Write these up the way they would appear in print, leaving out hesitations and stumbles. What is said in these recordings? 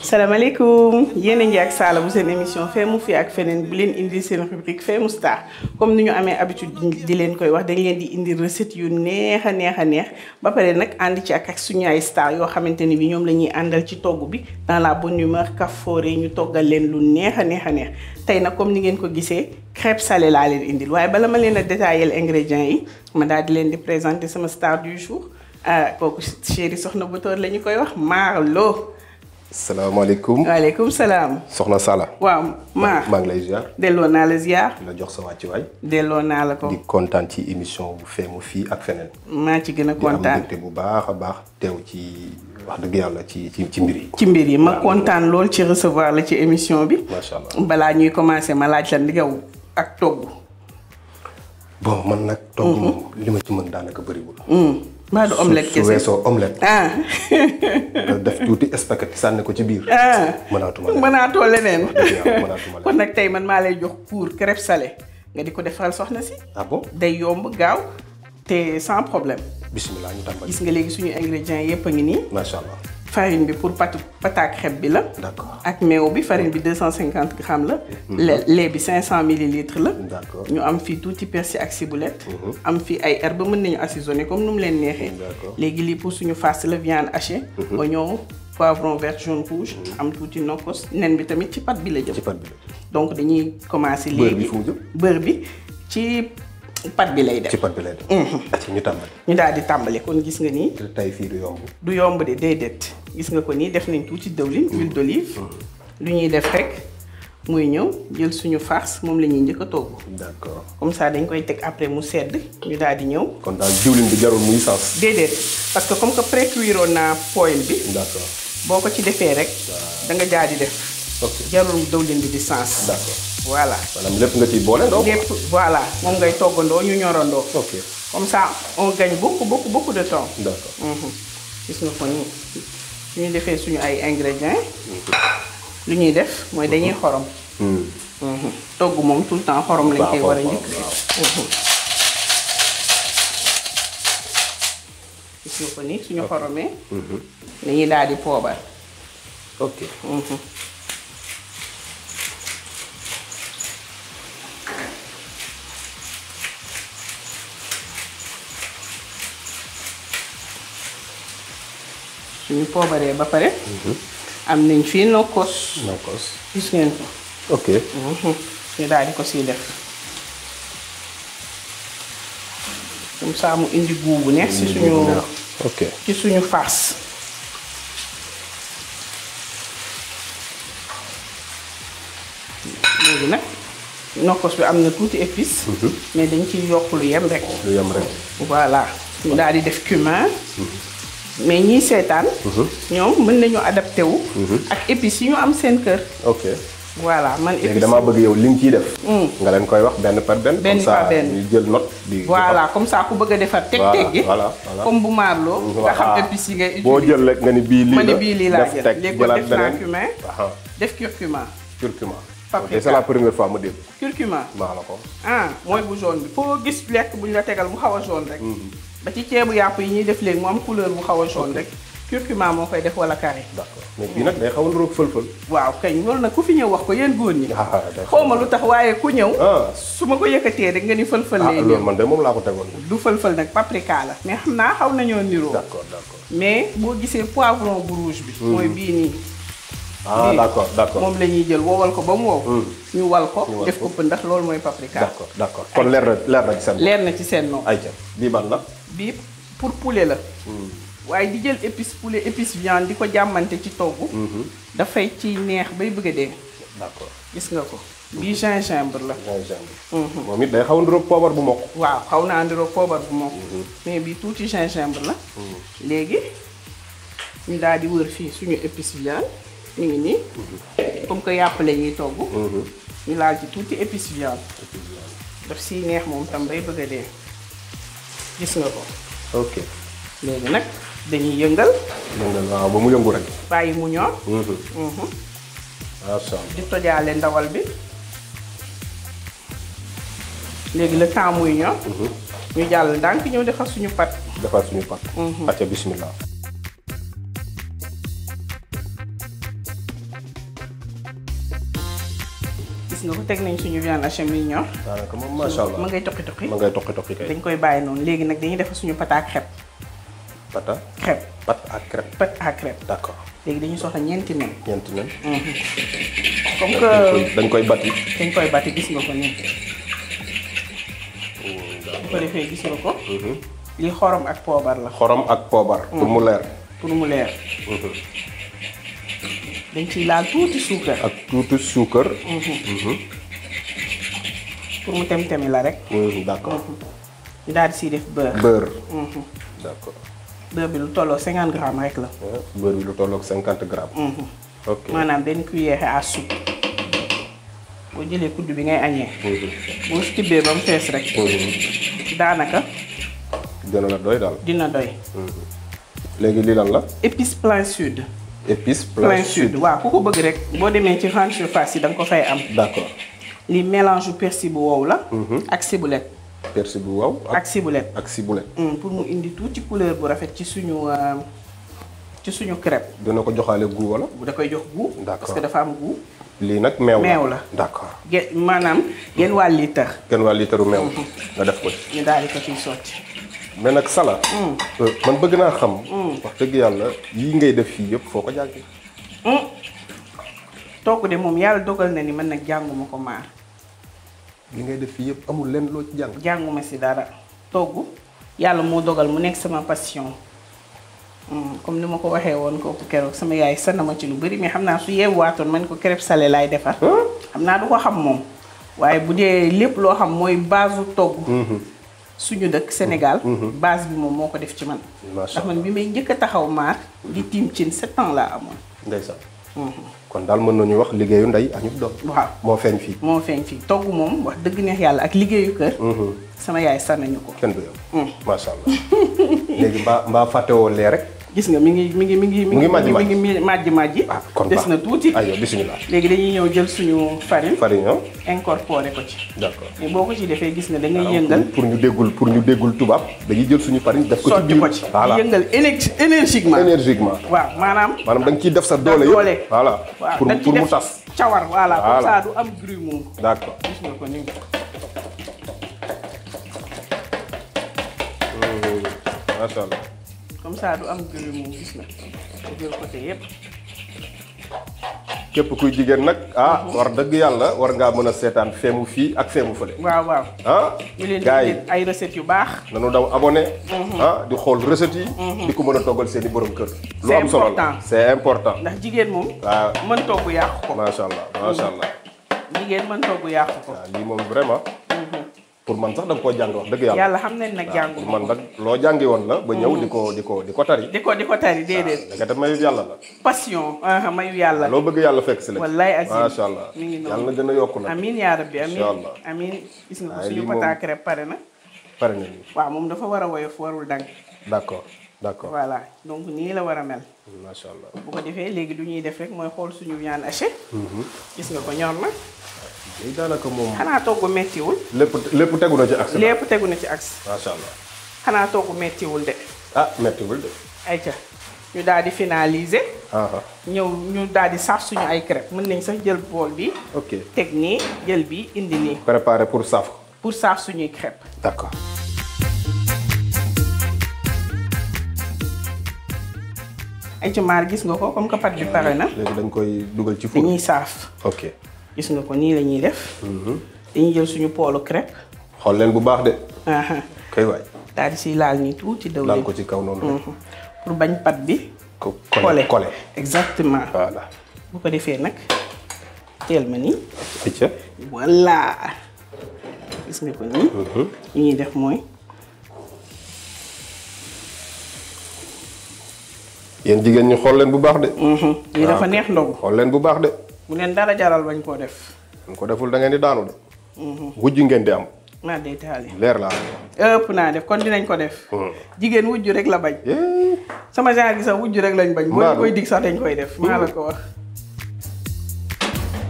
salaamaaleykum yéen a ngi ak Sala bu seen émission Fee mu fi ak feneen bu leen indi seen rubrique Fee mu Star comme ni ñu amee habitude di leen koy wax dañ leen di indi recette yu neex a neex ba pare nag ànd ci ak suñu ay star yoo xamante ni bi ñoom la ñuy àndal ci togg bi dans la bonne humeur kafoore ñu toggal leen lu neex a neex tey nag comme ni ngeen ko gisee crêpe salée laa leen indil waaye bala ma leen a détailler ingrédients yi ma daal di leen di présenter sama star du jour kooku chéri soxna Batoor la ñu koy wax Marlo. salaamaaleykum. waaleykum salaam. soxna Sala. waaw maa ngi lay ziar. delloo naa la ziar. la jox sa wàccuwaay. delloo naa la ko. di kontaan ci émission bu Fee mu fii ak feneen. maa ci gën a kontaan di am mbégte bu baax a baax teew ci wax dëgg yàlla ci mbir yi. ci mbir yi ma kontaan lool ci recevoir la ci émission bi. macha allah balaa ñuy commencer ma laaj la yow ak togg. bon man nag. togg moom li ma ci mën daanaka bëriwul. maa du omelette kese su weesoo omelette. nga def tuuti spaghetti sànni ko ci biir. mënaatoo leneen. kon nag tey man maa lay jox pour crêpe salée nga di ko defaral soxna si. ah bon day yomb gaaw te sans problème. bismillah ñu tàmbali. gis nga léegi suñu ingrédients yépp a ngi nii. macha allah. farine bi pour pâte à crêpe bi la. d'accord ak meew bi farine bi 250 grammes la. lait bi 500 millilitres la. d'accord ñu am fii tuuti persil ak ciboulette. am fii ay herbes mën nañu assaisonner comme nu mu leen neexee. léegi lii pour suñu farce la viande hachée. oignon poivron vert jaune rouge. am tuuti nokkos nen bi tamit ci pâte bi la jëm. ci pâte bi la donc dañuy commencer léegi beurre bi fu mu jëm. beurre bi ci pâte bi lay def. ci pâte bi lay def. ci ñu tàmbali. ñu daal di tàmbali kon gis nga nii. tey fii du yomb. du yomb de déedéet gis nga ko nii def nañ tuuti dëwlin huile d'olive. lu ñuy def rek muy ñëw jël suñu farce moom la ñuy njëkk a togg. d'accord comme ça dañ koy teg après mu sedd ñu daal di ñëw. kon daal diwlin bi jarul muy sens. déedéet parce que comme que pré-cuiroon naa poêle bi. d'accord boo ko ci defee rek. da nga jaar di def. ok jarul dëwlin bi di sens. d'accord voilà. maanaam lépp nga ciy boole ndoo. lépp voilà moom ngay toggandoo ñu ñorandoo. ok comme ça on gagne beaucoup de temps. d'accord. gis nga ko nii su ñu defee suñu ay ingrédients. lu ñuy def mooy dañuy xorom. togg moom tout le temps xorom lañ koy war a njëkk. gis nga ko nii suñu xoromee. dañuy daal di poobar. ok. suñu poobaree ba pare. am nañ fii nokkos. gis ngeen ko. ok. ñu daal di ko siy def. comme ça mu indi goût bu neex ci suñu. ok ci suñu farce. léegi nag nokkos bi am na tuuti épice. mais dañ ciy yokk lu yem rek. lu yem rek. voilà ñu daal di def cumin. mais ñiy seetaan. ñoom mën nañu adapté wu. ak épices yi ñu am seen kër. ok voilà man épices léegi damaa bëgg yow li nga ciy def. nga leen koy wax benn par benn. benn par benn comme ça ñu jël note. di voilà comme ça ku bëgg a defar teg gi. voilà comme bu Marlo. nga xam épices yi ngay utiliser. boo jël rek nga ni bii lii la ma ni bii lii laa def jël teg léegi jëlaat def naa beneen. cumin. def curcuma. curcuma. paprika c'est la première fois mu dégg. curcuma. maa la ko. mooy bu jaune bi foo gis lekk bu ñu la tegal mu xaw a jaune rek. ba ci ceebu yàpp yi ñuy def léegi mu am couleur bu xaw a jaune rek. curcuma moo koy def wala carré. d'accord mais bii nag day xaw a niróo fël-fël. waaw kañ loolu nag ku fi ñëw wax ko yéen góor ñi. xaw ma lu tax waaye ku ñëw. su ma ko yëkkatee rek nga ni fël-fël lay loolu man de moom laa ko tegoon. du fël-fël nag paprika la. mais xam naa xaw nañoo niroo. d'accord mais boo gisee poivron bu rouge bi. mooy bii nii. d'accord moom la ñuy jël wowal ko ba mu wow. ñu wal ko def ko ndax loolu mooy paprika. d'accord kon leer na ci seen. leer na ci seen noonu. ayca bii ban la. bii pour poulet la. waaye di jël épice poulet épice viande di ko jàmmante ci togg. dafay ci neex bay bëgg a dee. d'accord gis nga ko. bii gingembre la. moom it day xaw a niróo poobar bu mokk. waaw xaw naa niróo poobar bu mokk. mais bii tuuti gingembre la. léegi ñu daal di wër fii suñu épice viande ñu ngi nii. comme que yàpp la ñuy togg. ñu laal ci tuuti épice viande. daf siy neex moom tam bay bëgg a dee. gis nga ko. ok léegi nag dañuy yëngal. waaw ba mu yëngu rek. bàyyi mu ñor. macha allah di tojaale ndawal bi. léegi le temps muy ñor. ñu jàll ndànk ñëw defar suñu pat. defar suñu pat. acca bismillah. gis nga ko teg nañ suñu viande hachée mi ñor. daanaka moom macha allah ma ngay toqi ma ngay toqi kay. dañ koy bàyyi noonu léegi nag dañuy defar suñu pat ak crêpe. pata. crêpe. pat ak crêpe. pat ak crêpe. d'accord. léegi dañuy soxla ñeenti nen. ñeenti nen. comme que dañ koy bati. dañ koy bati gis nga ko nii. bu ko defee gis nga ko. lii xorom ak poobar la. xorom ak poobar. pour mu leer. pour mu leer. dañ ciy laal tuuti suukar. ak tuuti suukar. pour mu tem-temi la rek. d'accord. ñu daal di siy def beurre. beurre. d'accord. beurre bi lu tolloo 50 grammes rek la. beurre bi lu tolloog 50 grammes. ok maanaam benn cuillère à soupe. boo jëlee kudd bi ngay añee. boo si tibbee ba mu fees rek. daanaka. dina la doy daal. dina doy. léegi lii lan la. épice plein sud. épice plein sud waaw ku ko bëgg rek boo demee ci grande surface yi da nga ko fay am. d'accord. li mélange persil bu wow la. ak ciboulette. persil bu wow. ak ciboulette. ak ciboulette. pour mu indi tuuti couleur bu rafet ci suñu crêpe. dina ko joxaale goût wala. da koy jox goût. d'accord parce que dafa am goût. lii nag meew la. d'accord. maanaam genn wàll litre. genn wàll litre meew. nga def ko ci. ñu daal di ko ciy sotti. mais nag Sala. man bëgg naa xam. wax dëgg yàlla yii ngay def fii yëpp foo ko jàngee. togg de moom yàlla dogal na ni man nag jànguma ko maar. li ngay def fii yëpp amul lenn loo ci jàng. jànguma si dara. togg yàlla moo dogal mu nekk sama passion. comme ni ma ko waxee woon kooku keroog sama yaay sana ma ci lu bari mais xam naa su yeewaatoon man ko crêpe salée laay defar. xam naa du ko xam moom. waaye bu dee lépp loo xam mooy base togg. suñu dëkk Sénégal. base bi moom moo ko def ci man. ndax man bi may njëkk a taxaw maar. di tiim cin 7 ans laa amoon. ndeysaan. kon daal mën nañu wax liggéeyu ndey añub doom. waaw moo feeñ fii. moo feeñ fii togg moom wax dëgg neex yàlla ak liggéeyu kër. sama yaay sànn nañu ko. kenn du yow. macha allah. léegi mbaa fàttewoo lee rek. gis nga mi ngi màjji. ah kon des na tuuti. aywa bismillah. léegi dañuy ñëw jël suñu farine. farine incorporé ko ci. d'accord mais boo ko ci defee gis nga da ngay yëngal. pour ñu déggul tubaab dañuy jël suñu farine def ko ci biir. sotti ko ci voilà yëngal énergiquement. waaw maanaam da nga ciy def sa doole yëpp. voilà pour mu tas. cawar voilà comme ça du am bruit moom. d'accord gis nga ko ni macha allah. comme ça du am bruit moom gis nga jël côté yëpp. képp kuy jigéen nag war dëgg yàlla war ngaa mën a seetaan feemu fii ak feemu fële. waaw. ñu leen di ay recettes yu baax. nanu daw abonné. di xool recettes yi. di ko mën a toggal seen i borom kër. lu am solo la c'est important. ndax jigéen moom. waaw mën togg yàqu ko. macha allah. jigéen mën togg yàqu ko. waaw lii moom vraiment. pour man sax da nga koo jàng wax dëgg yàlla. yàlla xam nañ nag jàngu man nag loo jàngi woon la ba ñëw di ko tari. di ko tari déedéet. nga def mayu yàlla la. passion mayu yàlla. loo bëgg yàlla fekk si la. wallaay azim macha allah. mi ngi noonu yàlla na gën a yokku nag. amiin yaa rabbi amiin incha allah amiin gis nga ko suñu pâte à crêpe pare na. pare na nii. waaw moom dafa war a woyof warul dang. d'accord. voilà donc nii la war a mel. macha allah. bu ko defee léegi du ñuy def rek mooy xool suñu viande hachée. gis nga ko ñor na. léegi daanaka moom. xanaa togg mettiwul. lépp tegu na ci axe. lépp tegu na ci axe. macha allah. xanaa togg mettiwul de. mettiwul de. ayca ñu daal di finaliser. ñëw ñu daal di saaf suñu ay crêpe mën nañ sax jël bool bi. ok teg nii jël bi indi nii. préparer pour saaf. pour saaf suñuy crêpe. d'accord. ayca maar gis nga ko comme que pâte bi pare na. léegi dañ koy dugal ci four. dañuy saaf. ok. gis nga ko nii la ñuy def. dañuy jël suñu poolu crêpe. xool leen bu baax de. kay waay. daal di siy laal nii tuuti dawlin. laal ko ci kaw noonu rek. pour bañ pâte bi. collé. exactement. voilà. bu ko defee nag teel ma nii. picc. voilà. gis nga ko nii. li ñuy def mooy. yéen jigéen ñi xool leen bu baax de. lii dafa neex ndogu. xool leen bu baax de. bu leen dara jaral bañ koo def. dañ ko deful da ngeen di daanu de. wujj ngeen di am. naa day taali. leer laa. ëpp naa def kon dinañ ko def. jigéen wujj rek la bañ. sama genre gi sax wujj rek lañ bañ. boo koy dig sax dañ koy def maa la ko wax.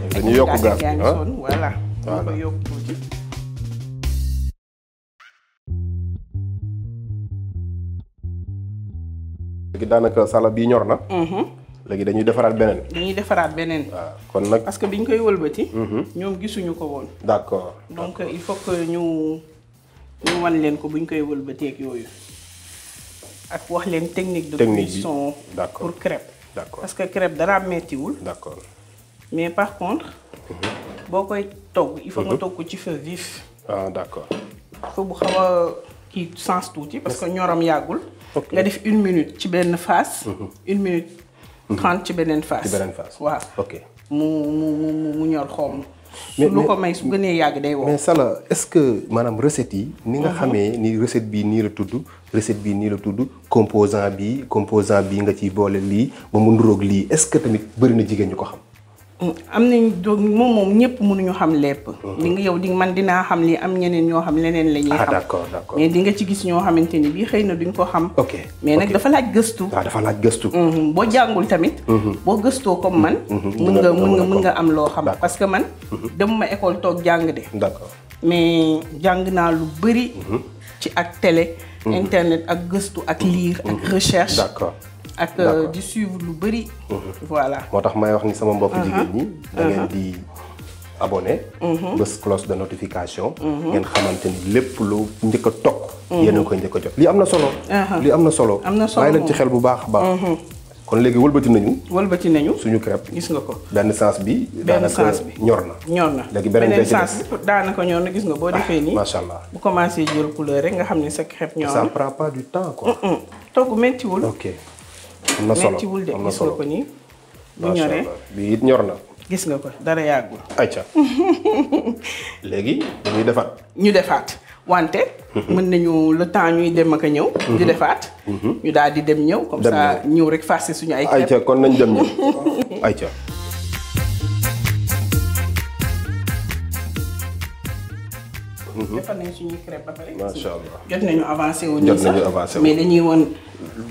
dañuy yokk gaz yaa ngi sonn voilà. ko yokk tuuti. léegi daanaka salade bii ñor na. léegi dañuy defaraat beneen. dañuy defaraat beneen. waaw kon nag. parce que biñ koy wëlbati. ñoom gisuñu ko woon. d'accord. donc il faut que ñu wan leen ko buñ koy wëlbateeg yooyu. ak wax leen technique de cuisson pour crêpe. d'accord parce que crêpe dara mettiwul. d'accord. mais par contre. boo koy togg il faut nga togg ko ci feu vif. ah d'accord. feu bu xaw a kii sens tuuti parce que ñoram yàggul. nga def 1 minute ci benn face. 1 minute 30 ci beneen face. ci beneen face waaw. ok mu ñor xoom. mais lu ko may su gënee yàgg day wow. mais Sala est-ce que maanaam recette yi. ni nga xamee ni recette bii nii la tudd. recette bii nii la tudd composant bii nga ciy boole lii ba mu nduróog lii est-ce que tamit bëri na jigéen ñu ko xam. am nañ doog moom ñëpp mënuñu xam lépp. di nga yow man dinaa xam lii am ñeneen ñoo xam leneen la ñuy xam. d'accord. mais di nga ci gis ñoo xamante ni bii xëy na duñ ko xam. ok mais nag dafa laaj gëstu. waaw dafa laaj gëstu. boo jàngul tamit. boo gëstoo comme man. mën nga am loo xam. parce que man. demuma école toog jàng de. d'accord mais jàng naa lu bëri. ci ak télé. internet ak gëstu ak lire ak recherche. d'accord. ak di suivre lu bëri. voilà moo tax may wax ni sama mbokk jigéen ñi. da ngeen di abonné. bés cloche de notification. ngeen xamante ni lépp lu njëkk a toog. yéen a koy njëkk a jot lii am na solo. lii am na solo. bàyyi leen ci xel bu baax a baax. kon léegi wëlbati nañu. suñu crêpe. gis nga ko benn sens bi. daanaka ñor na. léegi beneen sens bi daanaka ñor na gis nga boo defee nii. macha allah bu commencé jël couleur rek nga xam ne sa crêpe ñor na. ça prend pas du temps quoi. togg méttiwul. ok. am na solo méttiwul de gis nga ko nii. bu ñoree bii it ñor na. gis nga ko dara yàggul. ayca léegi dañuy defaat. ñu defaat wante. mën nañu le temps ñuy dem ak a ñëw. di defaat. ñu daal di dem ñëw. comme ça ñëw rek farce suñu ay. ayca kon nañ dem ñëw ayca. defal nañ suñuy crêpe ba pare. macha allah jot nañu avancé wu ñu sax mais dañuy woon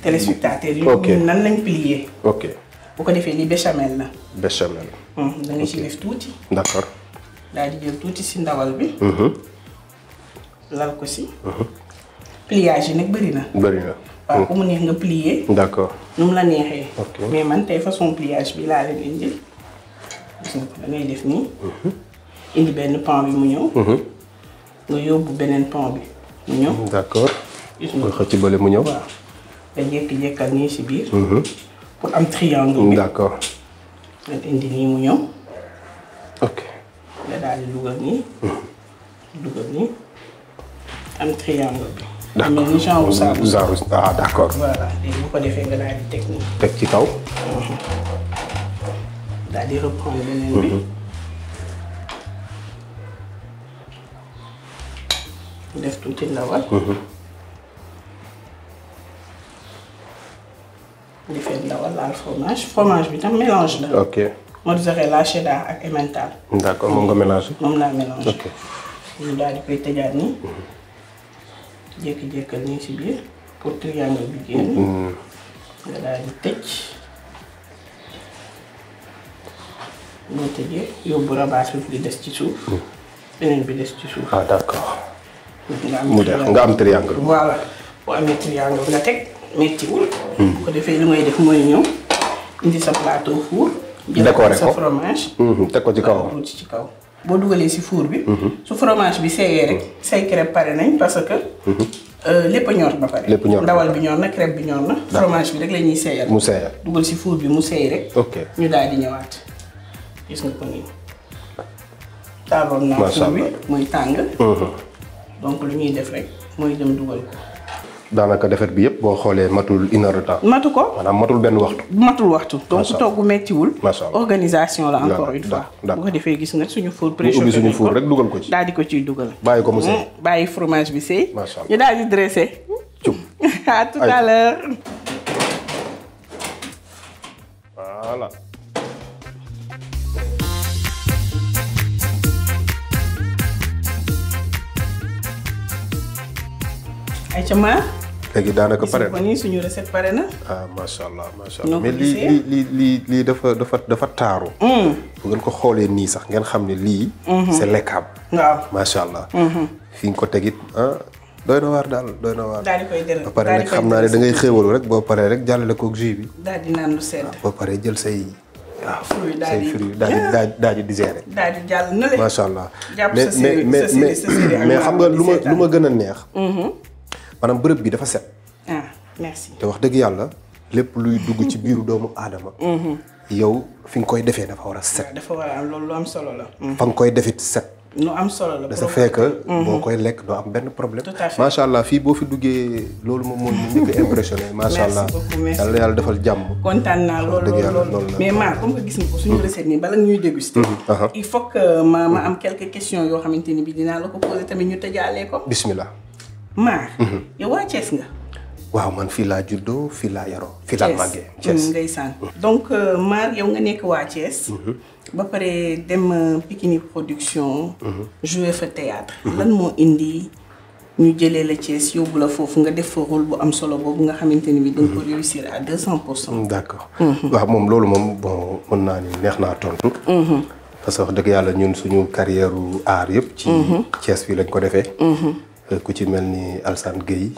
téléspectateurs yi. ok nan lañ plier. ok bu ko defee li béchamel la. béchamel. da nga ci def tuuti. d'accord. daal di jël tuuti si ndawal bi. lal ko si. pliage yi nag bëri na. waaw ku mu neex nga plier. d'accord. nu mu la neexee. ok mais man tey façon pliage bi laa leen indil. gis nga ko da ngay def nii. indi benn pan bi mu ñëw. nga yóbbu beneen pan bi mu ñëw. d'accord. gis nga nga xëcc bële mu ñëw. waaw nga jékki-jékkal nii si biir. pour am triangle bi. d'accord. nga indi nii mu ñëw. ok. nga daal di dugal nii. dugal nii am triangle bi. d'accord mais ni genre saabu. ah d'accord. voilà léegi bu ko defee nga daal di teg nii. teg ci kaw. daal di reprendre beneen bi. def tuuti ndawal. defee ndawal laal fromage bi tam mélange la. ok. mozzarella cheddar ak emmental. d'accord moom nga mélange. moom laa mélange. ok. ñu daal di koy tëjaat nii. jékki-jékkal nii si biir pour triangle bi génn. nga daal di tëj. boo tëjee yóbbu rabaat bi di des ci suuf. beneen bi des ci suuf. ah d'accord. nga am triangle. voilà boo amee triangle nga teg mettiwul. bu ko defee li ngay def mooy ñëw indi sa plateau four. décorer ko sa fromage. teg ko ci kaw. ci kaw boo dugalee si four bi. su fromage bi seeyee rek say crêpe pare nañ parce que. lépp a ñor ba pare. lépp ñor ndawal bi ñor na crêpe bi ñor na. fromage bi rek la ñuy seeyal. mu seeyal dugal si four bi mu seey rek. ok ñu daal di ñëwaat gis nga ko nii. taaloon naa four bi muy tàng. donc lu ñuy def rek mooy dem dugal ko. daanaka defet bi yëpp boo xoolee matul 1 heure de temps. matu ko maanaam matul benn waxtu. matul waxtu donc togg mettiwul. macha allah organisation la encore une fois. bu ko defee gis nga suñu four préchauffé ubbi suñu four rek dugal ko ci. daal di ko ciy dugal. bàyyi ko mu seey. bàyyi fromage bi seey. macha allah ñu daal di dressé. cum à tout à l'heure. voilà. ayca ma. léegi daanaka pare na nii suñu recette pare na. ah macha allah macha allah mais lii dafa taaru. bu ngeen ko xoolee nii sax ngeen xam ne lii. c'est lekkable. waaw macha allah. fi nga ko tegit doy na waar daal doy na waar. daal di koy dërëm ba pare nag xam naa ne da ngay xéewalu rek boo paree rek jàllale koog jus bi. daal di naan lu sedd. ba pare jël say. waaw fruit say fruit daal di digérer. daal di jàll na leen. macha allah jàpp sa série mais xam nga lu ma gën a neex. maanaam bërëb bi dafa set. ah merci. te wax dëgg yàlla lépp luy dugg ci biiru doomu aadama. yow fi nga koy defee dafa war a set. dafa war a am loolu lu am solo la. fa nga koy defit set. lu am solo la. de ce fait que boo koy lekk doo am benn problème. tout à fait macha allah fii boo fi duggee loolu moom moo ñu njëkk a impressionné. macha allah yàlla yàlla defal jàmm. kontaan naa loolu mais maa comme que gis nga ko suñu recette nii bala ñuy déguster. il faut que ma am quelques questions yoo xamante ni bi dinaa la ko poser tamit ñu tëjaalee ko. bismillah. maa yow waa Thiès nga. waaw man fii laa juddoo fii laa yaroo. fii laa màggee Thiès ndeysaan. donc maar yow nga nekk waa Thiès. ba pare dem Pikini production. jouer fa théâtre. lan moo indi ñu jëlee la Thiès yóbbu la foofu nga def fa rôle bu am solo boobu nga xamante ni bi da nga ko réussir à 200%. d'accord waaw moom loolu moom bon mën naa ni neex naa tontu. parce que wax dëgg yàlla ñun suñu carrière art yëpp. ci Thiès fii lañ ko defee. ku ci mel ni Alsane Gueye.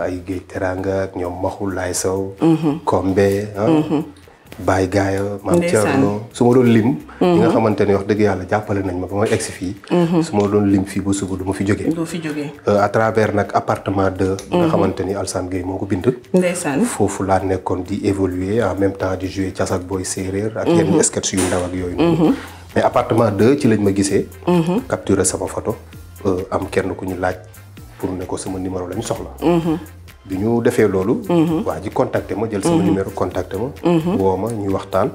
ay Gueye Teranga ak ñoom Maxul Laay Sow. Kombe Baye Gaaya Maam Thierno su ma doon lim. ñi nga xamante ne wax dëgg yàlla jàppale nañ ma ba ma egsi fii. su ma doon lim fii ba suba du ma fi jógee. doo fi jógee. à travers nag appartement 2. nga xamante ni Alsane Gueye moo ko bind. ndeysaan foofu laa nekkoon di évoluer en même temps di jouer Casak Boy séeréer. ak yenn sketch yu ndaw ak yooyu noonu. mais appartement 2 ci lañ ma gisee. capturer sama photo am kenn ku ñu laaj pour ne ko sama numéro lañ soxla. bi ñu defee loolu. waa ji contacté ma jël sama numéro contacté ma. woo ma ñu waxtaan.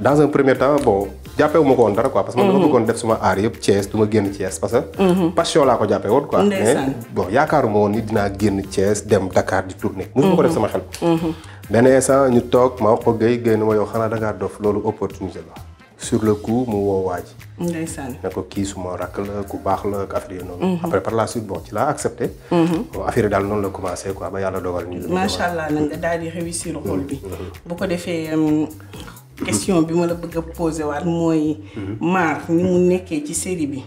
dans un premier temps bon jàppewu ma ko woon dara quoi parce que man dama bëggoon def suma aar yëpp Thiès du ma génn Thiès parce que. passion laa ko jàppee woon quoi. mais bon yaakaaruma woon ni dinaa génn Thiès dem Dakar di tourner. mosuma ko def sama xel. benn instant ñu toog ma wax ko Guèye na ma yow xanaa Dakar dof loolu opportunité la. sur le coup mu woo waa ji. ndeysaan ne ko kii suma rakk la ku baax la ak affaire yi noonu. après par la suite bon ci laa accepté. bon affaire yi daal noonu la commencé quoi ba yàlla dogal ñu. macha allah na nga daal di réussir rôle bi. bu ko defee question bi ma la bëgg a posé waat mooy. maar ni mu nekkee ci série bi.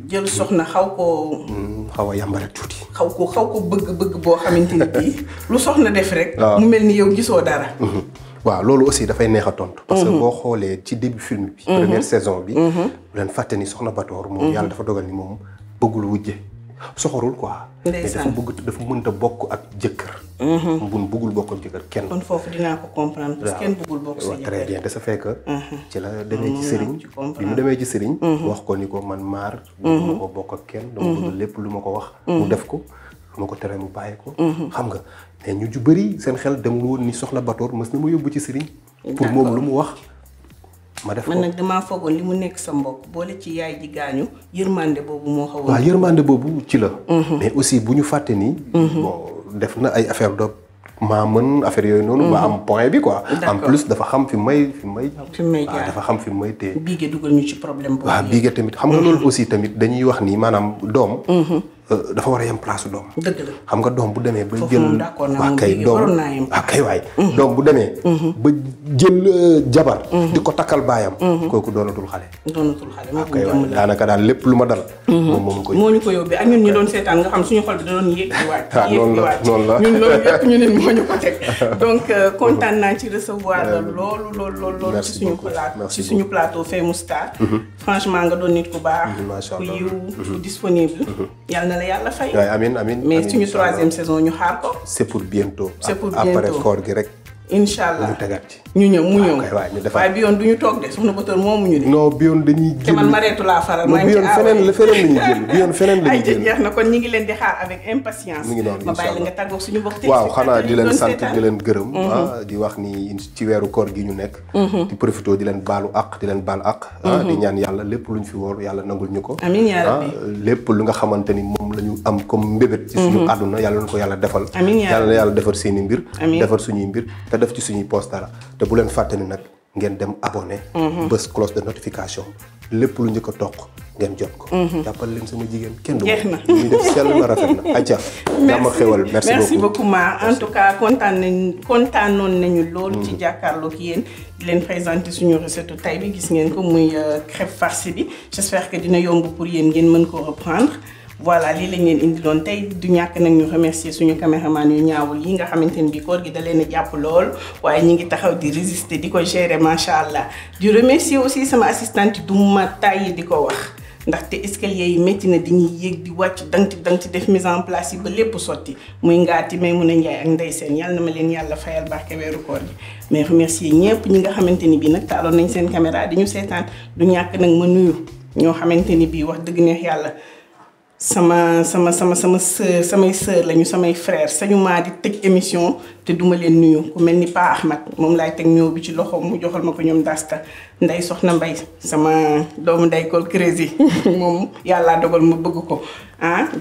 jël soxna xaw ko. xaw a yambare tuuti. xaw ko bëgg boo xamante ni bii lu soxna def rek. mu mel ni yow gisoo dara. waaw loolu aussi dafay neex a tontu. parce que boo xoolee ci début film bi. première saison bi. bu leen fàtte ni Soxna Batoor moom yàlla dafa dogal ni moom bëggul wujje soxorul quoi. mais dafa mënta bokk ak jëkkër. bu bëggul bokk ak jëkkër kenn. kon foofu dinaa ko comprendre parce que kenn bëggul bokk sa jëkkër. très bien de ce fait que. ci la demee ci sëriñ. bi mu demee ci sëriñ. wax ko ni ko man maar. dama ko bokk ak kenn. dama bëgg lépp lu ma ko wax. mu def ko. lu ma ko teree mu bàyyi ko. xam nga mais ñu ju bëri seen xel dem lu woon ni Soxna Batoor mës na ma yóbbu ci sëriñ. pour moom lu mu wax ma def ko. man nag damaa foogoon li mu nekk sa mbokk boole ci yaay ji gaañu yërmande boobu moo xaw a. waaw yërmande boobu ci la. mais aussi bu ñu fàtte ni. bon def na ay affaire do maa mën affaire yooyu noonu. ba am point bi quoi. en plus dafa xam fi may jaar dafa xam fi may téye. biige dugal ñu ci problème boobu. waaw biige tamit xam nga loolu aussi tamit dañuy wax ni maanaam doom. dafa war a yem place doom. dëgg la xam nga doom bu demee ba jël. waa kay doom waa kay waay. doom bu demee. ba jël jabar. di ko takkal baayam. kooku doonatul xale. waa kay waay daanaka daal lépp lu ma dal. moom moo ñu ko yóbbee ak ñun ñu doon seetaan nga xam suñu xol bi da doon yéeg di waaj. noonu la ñun loolu yëpp ñu ne moo ñu ko teg. donc kontaan naa ci recevoir la loolu ci suñu plateau Famous Star. franchement nga doon nit ku baax. ku yiw ku disponible. yàlla na la yàlla fay. waaye amiin mais suñu 3e saison ñu xaar ko. c'est pour bientôt. après koor gi rek. incha allah ñu tegaat ci. ñu ñëw mu ñëw. waaye bi yoon du ñu toog de Soxna Batoor moomu ñu de. non bi yoon dañuy génn. te man Mareetu laa faral. bi yoon feneen la ñuy génn bi yoon feneen la ñuy génn. ay jeex na kon ñu ngi leen di xaar avec impatience. mi ngi noonu ma bàyyi la nga tàggoog suñu mbokk. waaw xanaa di leen sant di leen gërëm. di wax ni ci weeru koor gi ñu nekk. di profité di leen baalu àq di leen baal àq. di ñaan yàlla lépp luñ fi wóor yàlla nangul ñu ko. amiin yaa rabbi lépp lu nga xamante ni moom la ñu am comme mbébét. ci suñu àdduna yàlla na ko yàlla defal. amiin yaa yàlla na yàlla defar seeni mbir. amiin defar suñuy mbir te def ci suñuy post dara te bu leen fàtte ni nag ngeen dem abonné. bës cloche de notification lépp lu njëkk a toq ngeen jot ko. jàppal leen sama jigéen kenn du jeex na ñu def sell na rafet na ayca. jàmm xewal merci beaucoup Ma en tout cas kontaanoon nañu lool ci jàkkaarloo ak yéen di leen présenter suñu recette tay bi gis ngeen ko muy crêpe farcie bi j'espère que dina yomb pour yéen ngeen mën ko reprendre voilà lii lañ leen indi doon tey du ñàkk nag ñu remercier suñu caméraman yu ñaawul yi nga xamante ni bi koor gi da leen a jàpp lool waaye ñi ngi taxaw di résister di ko gérer macha allah di remercier aussi sama assistante du ma tàyyi di ko wax ndaxte escalier yi métti na dañuy yéeg di wàcc danti def mise en place yi ba lépp sotti muy ngaati may mun a njaay ak ndey seen yàlla na ma leen yàlla fayal barke weeru koor gi mais remercier ñëpp ñi nga xamante ni bii nag taaloon nañ seen caméra di ñu seetaan du ñàkk nag ma nuyu ñoo xamante ni bii wax dëgg neex yàlla sama sœur samay sœur lañu samay frère sañu maa di tëj émission te duma leen nuyu ku mel ni Pa Ahmad moom laay teg ñëw bi ci loxoom mu joxal ma ko ñoom dasta nday soxna mbay sama doomu nday Kol Crazy moom yàllaa dogal ma bëgg ko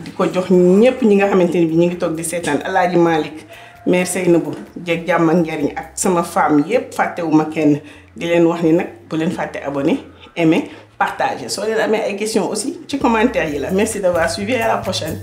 di ko jox ñépp ñi nga xamante ni bi ñu ngi toog di seetaan Alaaji Malick mère Seynabou jeeg jàmm ak njariñ ak sama femme yépp fàttewuma kenn di leen wax ni nag bu leen fàtte abonné aimer partager soo leen amee ay questions aussi ci commentaire yi la merci d'avoir suivi et à la prochaine